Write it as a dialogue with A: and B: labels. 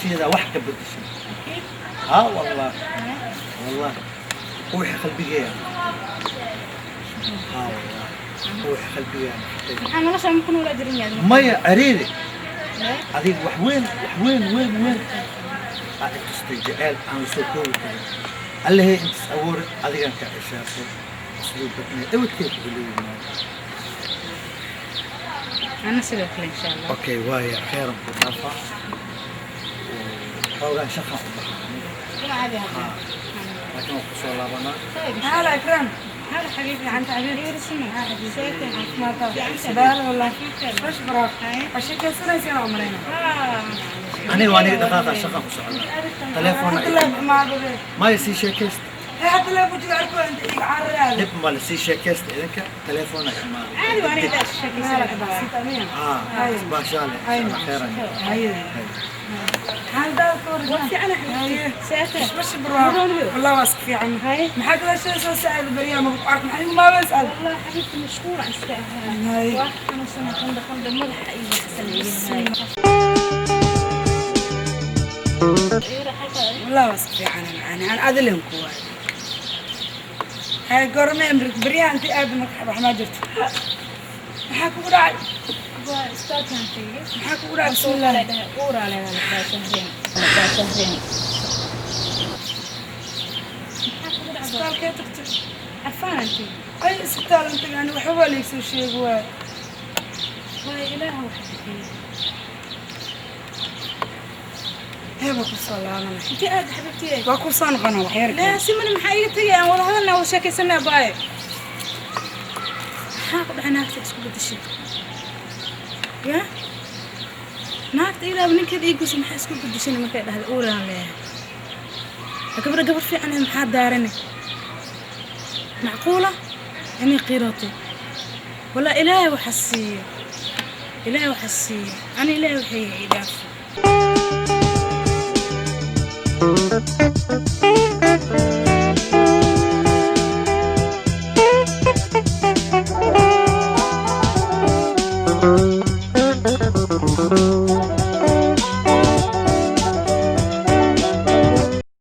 A: Nolosheeda wax ka bedeshay. Ha, wallah wallah, ruuxi qalbigeeya. Ha, wallah, ruuxi qalbigeeya noqotay.
B: Maxaa nolosha ma ku noolaa jirin yaad?
A: Maya, cariiri adiga wax weyn, wax weyn weyn weyn aa i tustay, jeceyl aan la soo koobi karin. Allahey intas abuure adigan ka cishaaqo, usluub badnay, dhawadkay ku iloobi maayo.
B: Ana sidoo kale, insha Allah.
A: Okay, waaya, kheyran ku dhaafaa. Xoogaan shaqaan u baxaa aniga.
B: Caadi hadda.
A: Laakiin waan kusoo laabanaa.
C: هلا إكرام.
B: هلا حبيبي.
C: أنت حبيبتي.
B: سيتي.
C: سبال والله وش براك عشان كسرنا سنة عمرنا.
A: Aniga waa aniga dhaqaaqa, shaqaan ku socdaa, telefoonna.
C: حتى لا ما أقول.
A: Maya, sii sheekaysta.
C: حتى لا بوجد عارفة أنت إيه عارف هذا.
A: Dhib male, sii sheekaysta idinka, telefoonna imaaday.
B: عادي وانا اذا
C: مالك بس تمام.
A: Ah, baashaale, kheyran.
C: هاي هذا
B: في انا حبيبتي سيتي.
C: مش براك والله واثق في عنه.
B: هاي.
C: ما حد شيء سو سأل بريا ما بعرف ما حد ما بسأل.
B: والله حبيبتي مشغولة عن استاهل.
C: هاي.
B: واحد سنة قندة قندة مدح أي سنة.
C: والله واثق في عنه أنا أنا أدلهم كواي. هاي قرمي أمرك بريا أنت آدم ما جرت. maxaa kugu dhacay? Maxaa kugu dhacay? Bismillaah.
B: Uur aa leedahay shahrin shahrin.
C: Isbitaalkee tagtay?
B: Cafaan anti.
C: Ay, isbitaal inta yani waxba laysoo sheegi waayo.
B: Waa ilaah wax bixiyey.
C: Heeba kusoo laabanay.
B: Intii aad xabibtiyey.
C: Waa kusoo noqona wax yar.
B: Laa simani, maxaa iga tegay? Aan wada hadalnaa, wada sheekaysanaa baaye. Maxaa ku dhacay naagta isku bedeshay? Ya naagta ilaaba ninkeeda ii guursa, maxaa isku bedeshay markay dhahday uuraan leeyahay? Gabadha gabar fiican eh, maxaa daarane? Macquula inay qiirootay? Walaa ilaahay waxa siiyo, ilaahay waxa siiyo. Ani ilaahay waxay ii dhaafo.